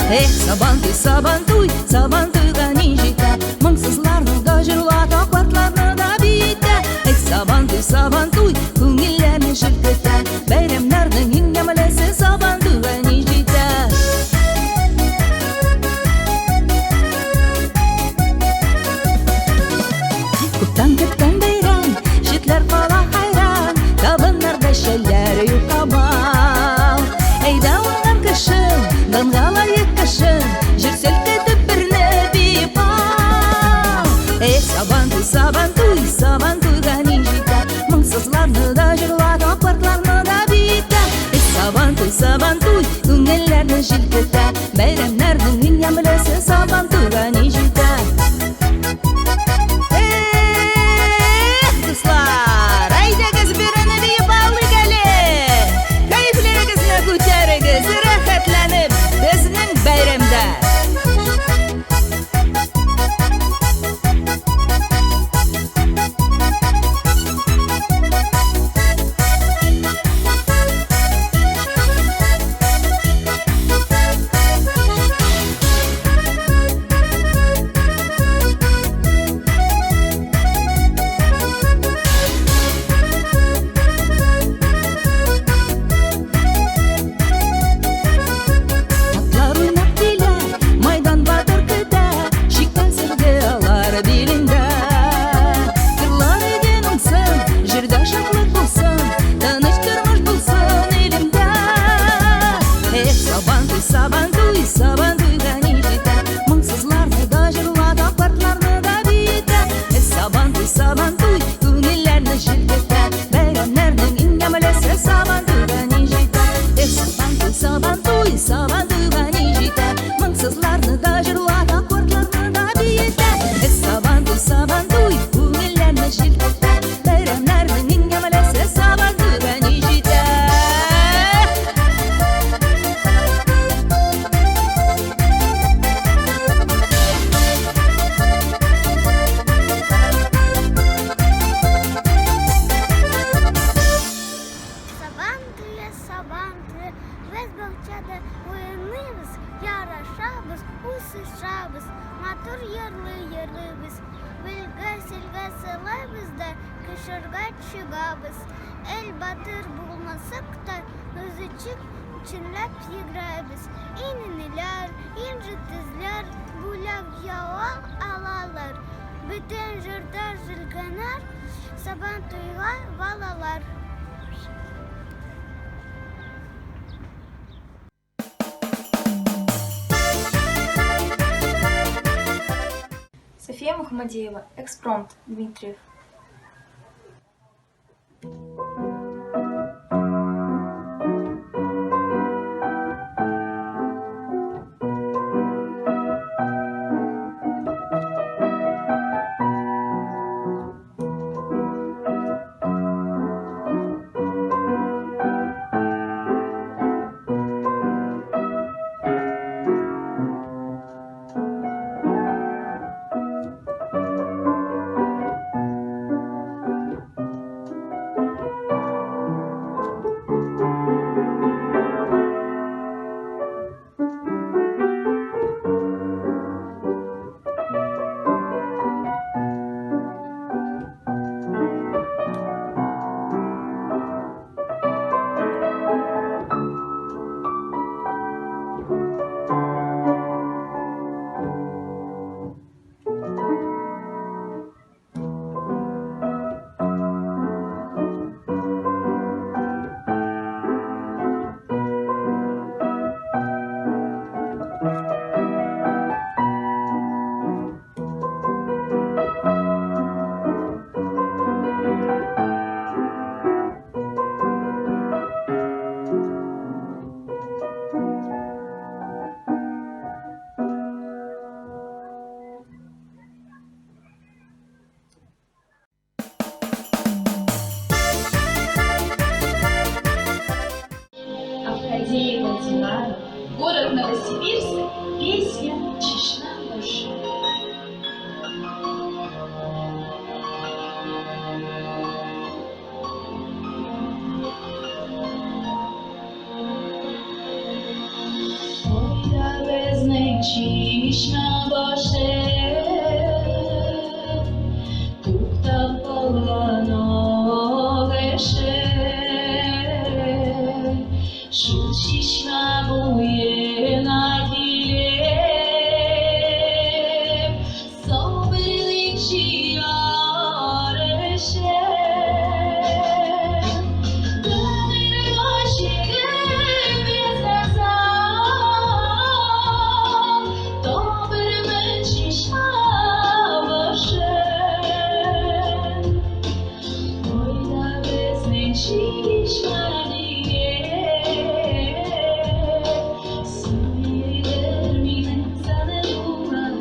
Эх, Сабантуй, Сабантуй, Сабантуйга ни җитә? Моңсызларны да җырлата, картларны да биетә. Эх, Сабантуй, Сабантуй, күңелләрне җилкетә. Бәйрәмнәрнең иң ямьлесе Сабантуйга ни җитә? Күптән көткән бәйрәм, читләр кала хәйран, табыннарда шәлләр юк амал. Әйдә уңган кешем, данга лаек кешем, җир селкетеп берне биеп ал. Эх, Сабантуй, Сабантуй, Сабантуйга ни җитә? Моңсызларны да җырлата, картларны да биетә. Эх, Сабантуй, Сабантуй, күңелләрне җилкетә. Бәйрәмнәрнең иң ямьлесе Сабантуйга ни җитә? Эх, дуслар, әйдәгез бирене биеп алыйк әле. Кәефләрегезне күтәрегез, рәхәтләнеп, безнең бәйрәмдә. Атлар уйнап килә, майдан батыр көтә, чиккән сөлге алар билендә. Кырлар иген уңсын, җирдә шатлык булсын, тыныч тормыш булсын илемдә. Эх, Сабантуй, Сабантуй, Сабантуйга ни җитә? Моңсызларны да җырлата, картларны да биетә. Эх, Сабантуй, Сабантуй, күңелләрне җилкетә. Бәйрәмнәрнең иң ямьлесе Сабантуйга ни җитә? Эх, Сабантуй, Сабантуй, Сабантуйга ни җитә? Моңсызларны да җырлата, картларны да биетә. Эх, Сабантуй, Сабантуй, күңелләрне җилкетә. Бәйрәмнәрнең иң ямьлесе Сабантуйга ни җитә? Сабан туе, сабан туе, без бакчада уйныйбыз, ярашабыз, үсешәбез, матур йырлый йөрибез. Билгә силгә сылайбыз да, кешергә чыгабыз. Эл батыр булмасак та, үзечек чынлап йөгерәбез. Иң энеләр, иң җитезләр бүләк ява алалар. Бөтен җирдә җилгәннәр, Сабан туйга балалар. София Мухамадиева, Экспромт, Дмитриев. Авхадеева Динара, город Новосибирск, песня «Чешна Баши». Ой, да без Безнең чишмә башы, Туктап калган агышы. Шул чишмә буена килеп, Сабырлык җыяр өчен. Гомер гашыйгым язасам, Табырмын чишмә башын. Кайда безнең чишмә диеп, Сөйләр минем сандугачым.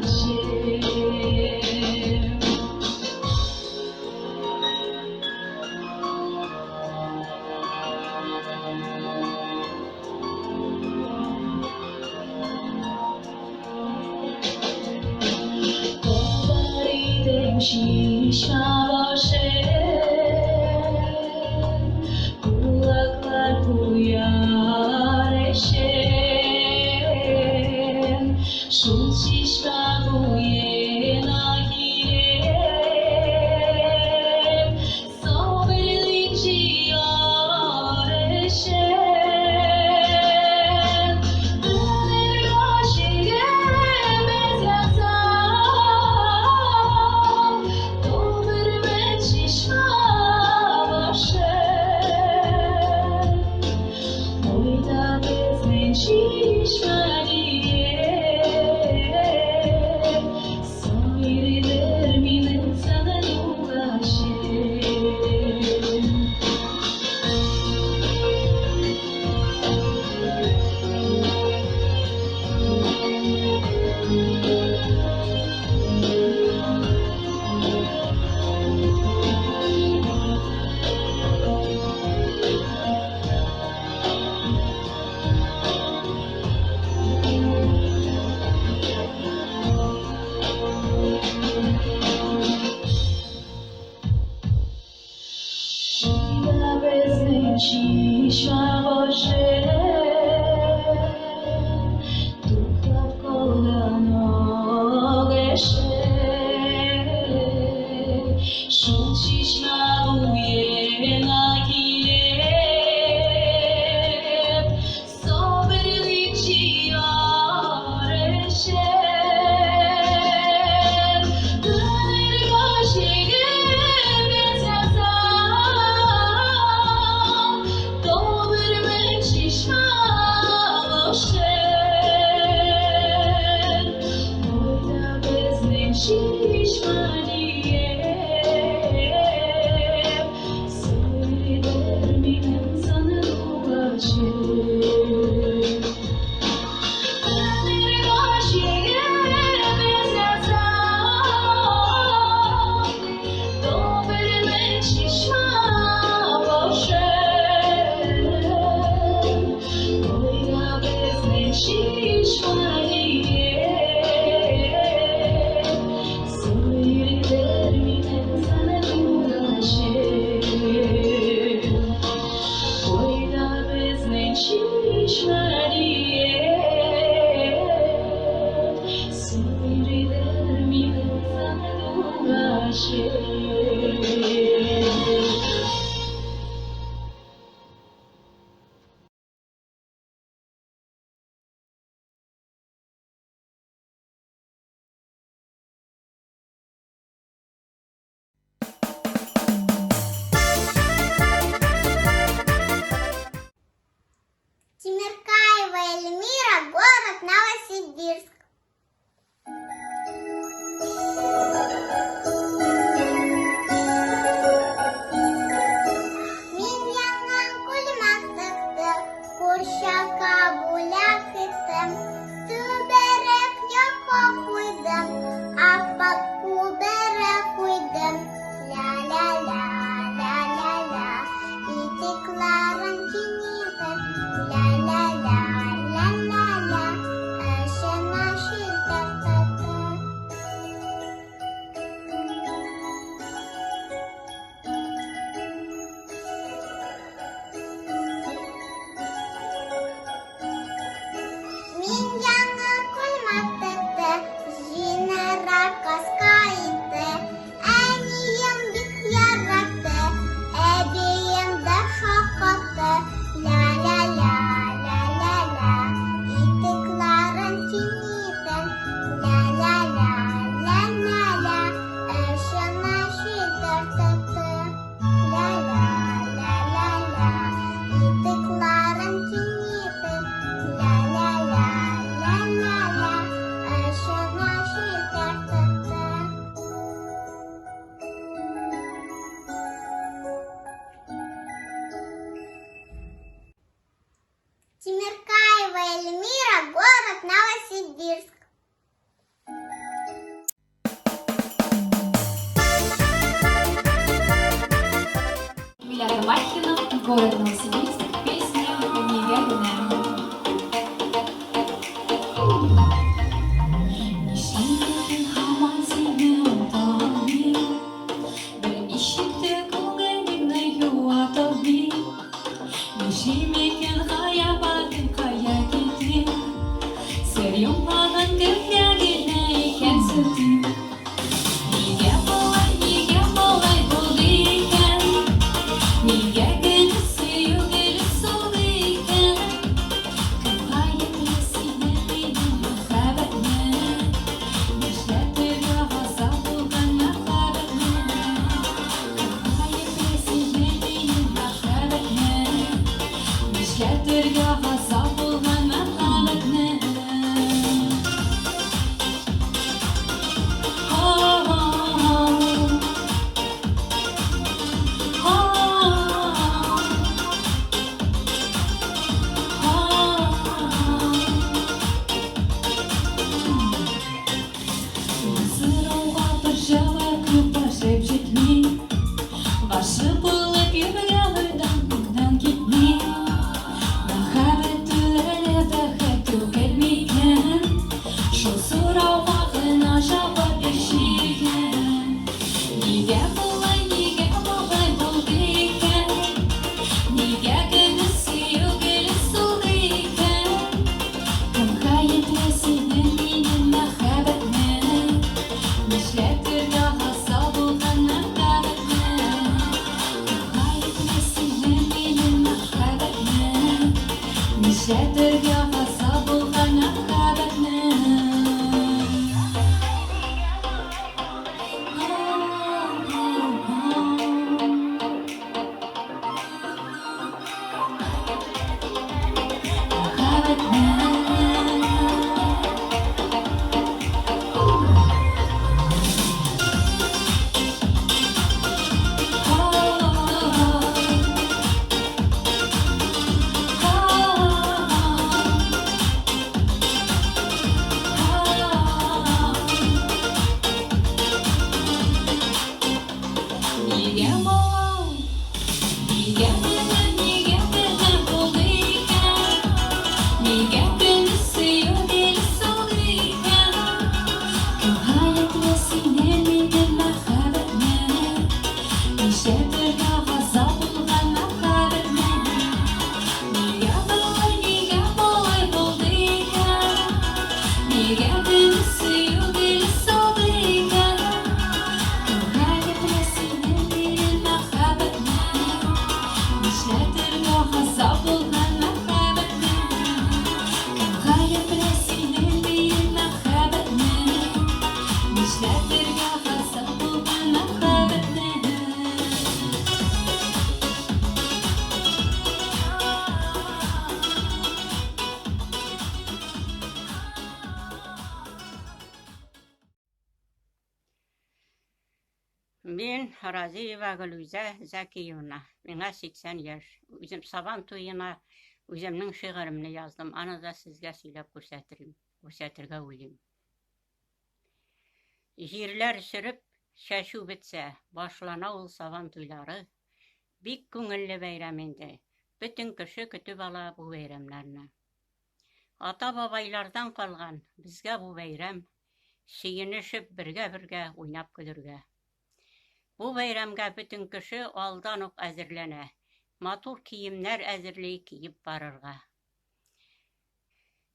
Табар идем чишмә башын, Кулаклар куяр өчен. Шул чишмә буена килеп, Сабырлык җыяр өчен. Гомер гашыйгым эзләсәм, Табырмын чишмә башын. Кайда безнең чишмә диеп, Сайрыйдыр минем сандугачым. Кайда безнең чишмә башы, Туктап калган агышы. Шул чишмә буена килеп, Сабырлык җыяр өчен. Гомер гашыйгым эзләсәм, Табырмын чишмә башын. Кайда безнең чишмә диеп, Сайрыйдыр минем сандугачым. Гомер гашыйгым эзләсәм, Табырмын чишмә башын. Кайда безнең чишмә диеп, Сайрыйдыр минем сандугачым. Кайда безнең чишмә диеп, Сайрыйдыр минем сандугачым. Тимиркаева Эльмира, город Новосибирск. Мин яңа күлмәк тектем, курчакка бүләк иттем. Түбәрәк яка куйдым, ап-ак күбәрәк куйдым. Ля-ля-ля, ля-ля-ля, итекләрен киердем. Ля-ля-ля, ля-ля-ля, эшемә Симбирск. Миляда Махина, город Новосибирск, песня «Нигә генә». Нишлим икән һаман сине оныта алмыйм. Бер ишекте күңелеңне юата алмыйм. Нишлим икән, кая барыйм, кая китим? Сер йомгагын кемгә генә икән сүтим? Нигә болай, нигә болай булды икән? Нигә генә сөю геле солды икән? Кем гаепле сине минем мәхәббәтне? Нишләтергә газап булган мәхәббәтне? Кем гаепле сине минем мәхәббәтне? Нишләтергә газап булган мәхәббәтне? Сорауга бер җавап юк, башым җитми. Гашыйк булып йөргән уйдан күңелдән китми. Мәхәббәт түгел, бәхет түгел микән? Шул сорауга гына җавап бирче икән. Нигә болай, нигә болай булды икән? Нигә генә сөю геле солды икән? Кем гаепле сине минем мәхәббәтне? Нишләтергә газап булган мәхәббәтне? Кем гаепле сине минем мәхәббәтне? Нишләтергә газап булган мәхәббәтне? Мәхәббәтне. Нигә болай? Нигә генә, нигә генә булды икән? Нигә генә сөю гел солды икән? Кем гаепле сине минем мәхәббәтне? Нишләтергә газап булган мәхәббәтне? Нигә болай, нигә болай булды икән? Нигә генә сөю гел солды икән? Кем гаепле сине минем мәхәббәтне? Нишләтергә газап булган мәхәббәтне? Кем гаепле сине минем мәхәббәтне? Нишләтергә газап булган мәхәббәтне? Мин Разиева Гөлүзә Зәкиевна. Миңа 80 яшь. Үзем Сабан туена үземнең шигыремне яздым. Аны да сезгә сөйләп күрсәтерим, күрсәтергә уйлыйм. Җирләр сөреп, чәчү бетсә, башлана ул Сабан туйлары. Бик күңелле бәйрәм инде. Бөтен кеше көтеп ала бу бәйрәмнәрне. Ата-бабайлардан калган безгә бу бәйрәм, сөенешеп бергә-бергә уйнап көлергә. Бу бәйрәмгә бөтен кеше алдан ук әзерләнә, матур киемнәр әзерли киеп барырга.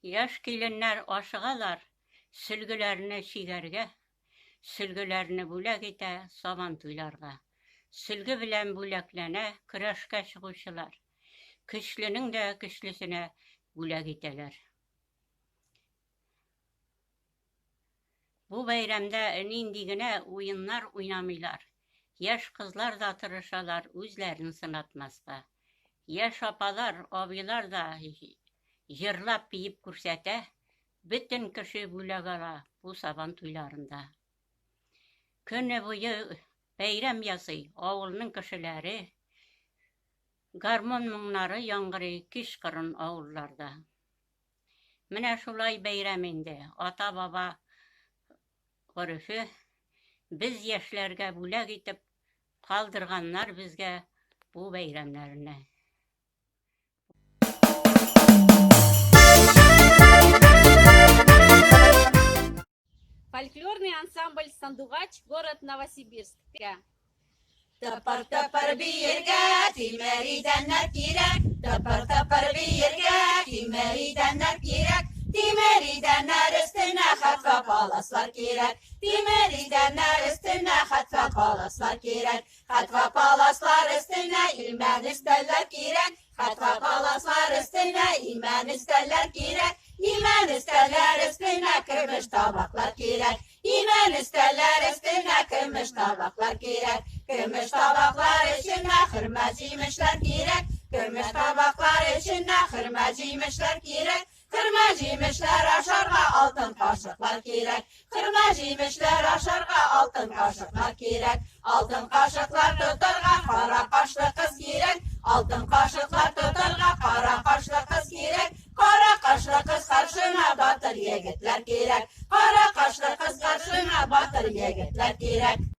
Яшь киленнәр ашыгалар сөлгеләрне чигәргә, сөлгеләрне бүләк итә Сабантуйларга. Сөлге белән бүләкләнә көрәшкә чыгучылар. Көчленең дә көчлесенә бүләк итәләр. Бу бәйрәмдә нинди генә уеннар уйнамыйлар. Яшь кызлар да тырышалар үзләрен сынатмаска. Яшь апалар, абыйлар да җырлап биеп күрсәтә. Бөтен кеше бүләк ала бу сабан туйларында. Көне буе бәйрәм ясый авылның кешеләре. Гармун моңнары яңгырый кичкырын авылларда. Менә шулай бәйрәм инде, ата-баба горефе без яшьләргә бүләк итеп калдырганнар безгә бу бәйрәмнәрне. Фольклорный ансамбль «Сандугач», город Новосибирск. Тыпыр-тыпыр биергә тимер идәннәр кирәк. Тыпыр-тыпыр биергә тимер идәннәр кирәк. Тимер идәннәр өстенә хәтфә паласлар кирәк. Тимер идәннәр өстенә хәтфә паласлар кирәк. Хәтфә паласлар өстенә имән өстәлләр кирәк. Хәтфә паласлар өстенә имән өстәлләр кирәк. Имән өстәлләр өстенә көмеш табаклар кирәк. Имән өстәлләр өстенә көмеш табаклар кирәк. Көмеш табаклар эченә хөрмә җимешләр кирәк. Көмеш табаклар эченә хөрмә җимешләр кирәк. Хөрмә җимешләр ашарга алтын кашыклар кирәк. Хөрмә җимешләр ашарга алтын кашыклар кирәк. Алтын кашыклар тотарга кара кашлы кыз кирәк. Алтын кашыклар тотарга кара кашлы кыз кирәк. Кара кашлы кыз каршына батыр егетләр кирәк. Кара кашлы кыз каршына батыр егетләр кирәк.